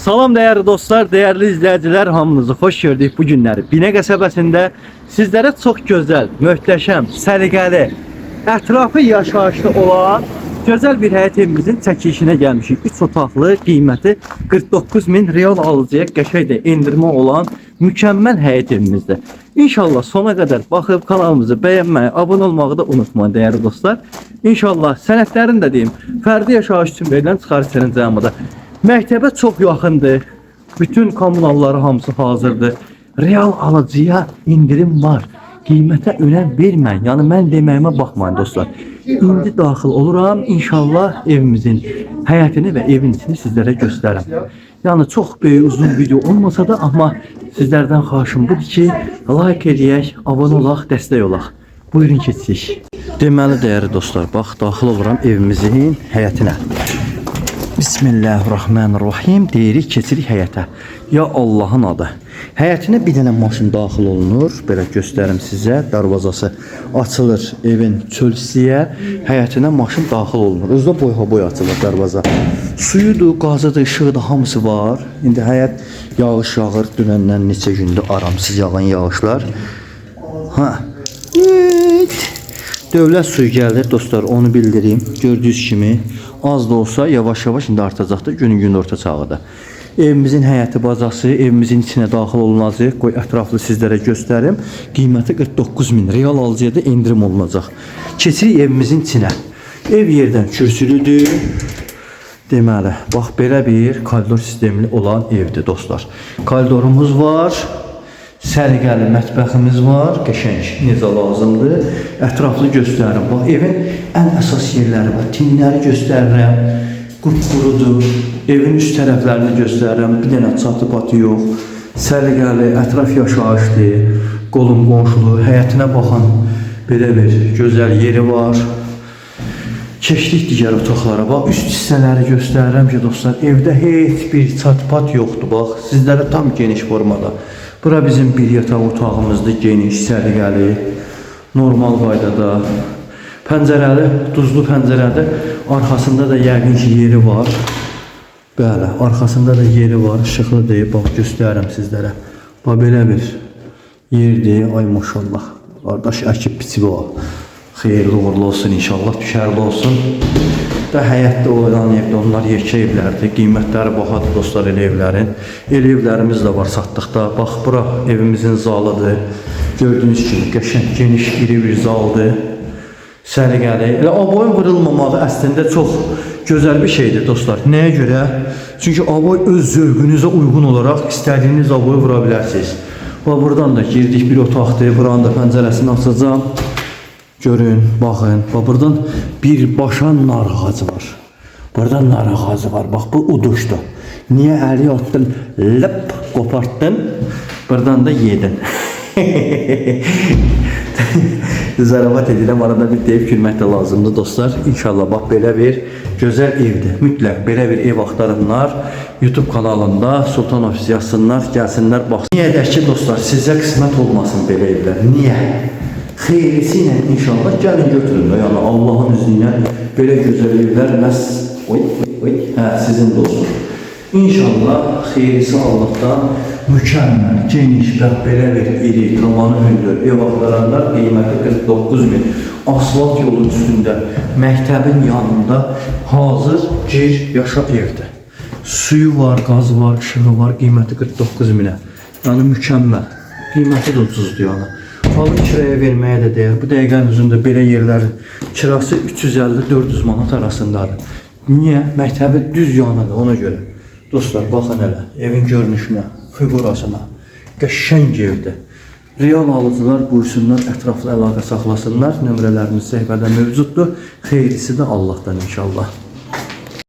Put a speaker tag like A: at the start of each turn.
A: Salam değerli dostlar, değerli izleyiciler, hamınızı hoş gördük bu günləri. Binə qəsəbəsində sizlere çox gözəl, möhtəşəm, səliqəli, ətrafı yaşayışlı olan gözəl bir həyət evimizin çəkilişinə gəlmişik. 3 otaqlı, qiyməti 49 min real alıcıya qəşəng də endirmə olan mükəmməl həyət evimizdir. İnşallah sona qədər baxıb kanalımızı bəyənməyi, abunə olmağı da unutmayın dəyərli dostlar. İnşallah sənədlərini də deyim, fərdi yaşayış üçün verilən çıxarış sərəncamıdır. Məktəbə çox yaxındır. Bütün kommunalları hamısı hazırdır. Real alıcıya indirim var. Qiymətə önəm verməyin. Yəni mən deməyimə baxmayın dostlar. İndi daxil oluram. İnşallah evimizin həyətini və evin içini sizlərə göstərəm. Yəni çox böyük uzun video olmasa da amma sizlərdən xahişim budur ki, like eləyək, abunə olaq, dəstək olaq. Buyurun keçək. Deməli dəyərli dostlar, bax daxil oluram evimizin həyətinə. Bismillahirrahmanirrahim deyirik, keçirik həyətə. Ya Allahın adı. Həyətinə bir dənə maşın daxil olunur. Belə göstərim sizə. Darvazası açılır evin çöl hissəyə. Həyətinə maşın daxil olunur. Özü də boyha boy açılır darvaza. Suyudur, qazıdır, işıqıdır, hamısı var. İndi həyət yağış yağır. Dünəndən neçə gündür aramsız yağan yağışlar. Ha. Evet. Dövlət suyu gəlir dostlar, onu bildireyim. Gördüyünüz kimi az da olsa yavaş-yavaş indi artacaqdır. Günün gün orta çağıdır. Evimizin həyəti bacası, evimizin içinə daxil olunacaq. Qoy ətraflı sizlərə göstərim. Qiyməti 49 min real alıcıya da endirim olunacaq. Keçirik evimizin içinə. Ev yerdən kürsülüdür. Deməli, bax belə bir koridor sistemli olan evdir dostlar. Koridorumuz var. Səliqəli mətbəximiz var, qəşəng, necə lazımdır. Ətraflı göstərirəm. Bax evin ən əsas yerləri var. Tinləri göstərirəm. Qupqurudur. Evin üst tərəflərini göstərirəm. Bir dənə çatı patı yox. Səliqəli, ətraf yaşayışlı, qolum qonşulu, həyətinə baxan belə bir gözəl yeri var. Keçdik digər otaqlara. Bax, üst hissələri göstərirəm ki, dostlar, evdə heç bir çat-pat yoxdur. Bax, sizlərə tam geniş formada. Bura bizim bir yataq otağımızdır, geniş, səliqəli, normal qaydada. Pəncərəli, duzlu pəncərədir. Arxasında da yəqin ki, yeri var. Bəli, arxasında da yeri var, işıqlı deyib, bax göstərirəm sizlərə. Bax belə bir yerdir, ay maşallah. Qardaş əkib biçib o. Xeyirli uğurlu olsun inşallah, düşərli olsun. Da həyətdə olan evdə onlar yekə evlərdir. Qiymətləri bahadır dostlar elə evlərin. Elə evlərimiz də var satdıqda. Bax bura evimizin zalıdır. Gördüyünüz kimi qəşəng, geniş, iri bir zaldır. Səliqəli. Elə aboyun vurulmamağı əslində çox gözəl bir şeydir dostlar. Nəyə görə? Çünki aboy öz zövqünüzə uyğun olaraq istədiyiniz aboyu vura bilərsiniz. Bax buradan da girdik bir otaqdır. Buranın da pəncərəsini açacağam. Görün, baxın. Bax buradan birbaşa nar ağacı var. Burada nar ağacı var. Bax bu uduşdur. Niyə əli atdın, lıp qopartdın. Buradan da yedin. Zarafat edirəm, arada bir deyib gülmək də lazımdır dostlar. İnşallah bax belə bir gözəl evdir. Mütləq belə bir ev axtarınlar. YouTube kanalında Sultan Ofis yazsınlar, gəlsinlər baxsın. Niyə də ki dostlar, sizə qismət olmasın belə evlər? Niyə? Xeyirlisi ilə inşallah gəlin götürün də. Yəni Allahın izni ilə belə gözəl evlər məhz oy oy oy, hə sizin də olsun. İnşallah xeyirlisi Allah'tan mükəmməl, geniş, bax belə bir iri, tavanı hündür ev axtaranlar qiyməti 49 min. Asfalt yolun üstündə, məktəbin yanında hazır gir, yaşa evdir. Suyu var, qazı var, işığı var, qiyməti 49 minə. Yəni mükəmməl. Qiyməti də ucuzdur yəni. Alıb kiraya verməyə də dəyər. Bu dəqiqənin özündə belə yerlərin kirası 350-400 manat arasındadır. Niyə? Məktəbi düz yanıdır ona görə. Dostlar, baxın hələ evin görünüşünə, fiqurasına. Qəşəng evdir. Real alıcılar buyursunlar, ətraflı əlaqə saxlasınlar. Nömrələrimiz səhifədə mövcuddur. Xeyirlisi də Allahdan inşallah.